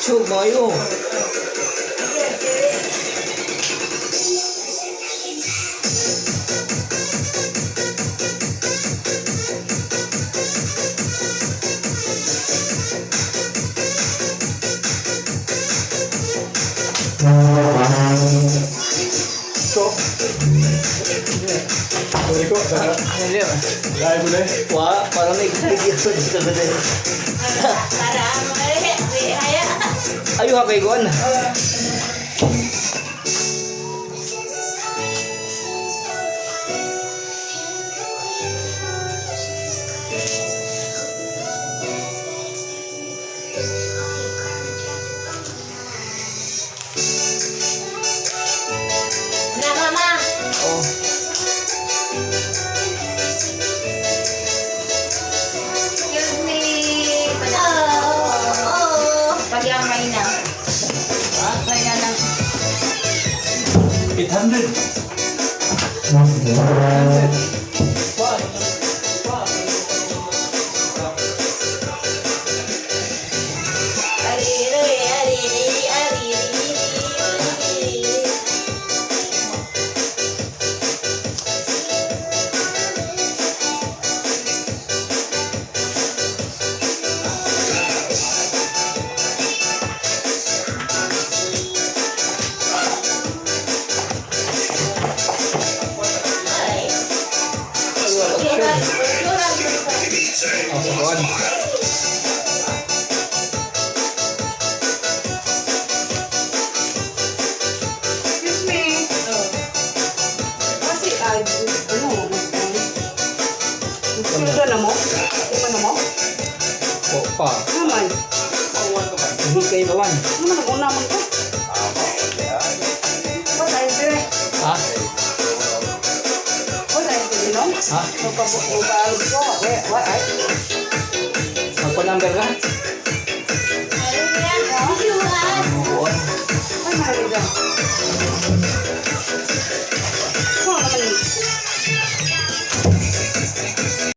Chug, maayo. Ko. Sorry ko. Dara. Ano yun? Lahi mo na eh. Wa, parang may video dito ba din? Para kaya. Ayaw ha kay Gon. Na mama. Oh. Excuse me. Oh. Pagyamay na. Kaya lang. 800. Ari ari ari ari ari. Ay. Oh, sa Gon. Excuse me. Kasi, ano, magsulda na mo? Uma na mo? Po pa. Naman. Hindi kayo bawan. Naman, ang una man ko. What ay dire? Ha? What ay dire, no? Ha? Magpabuo ko. What ay? Magpa-number ka?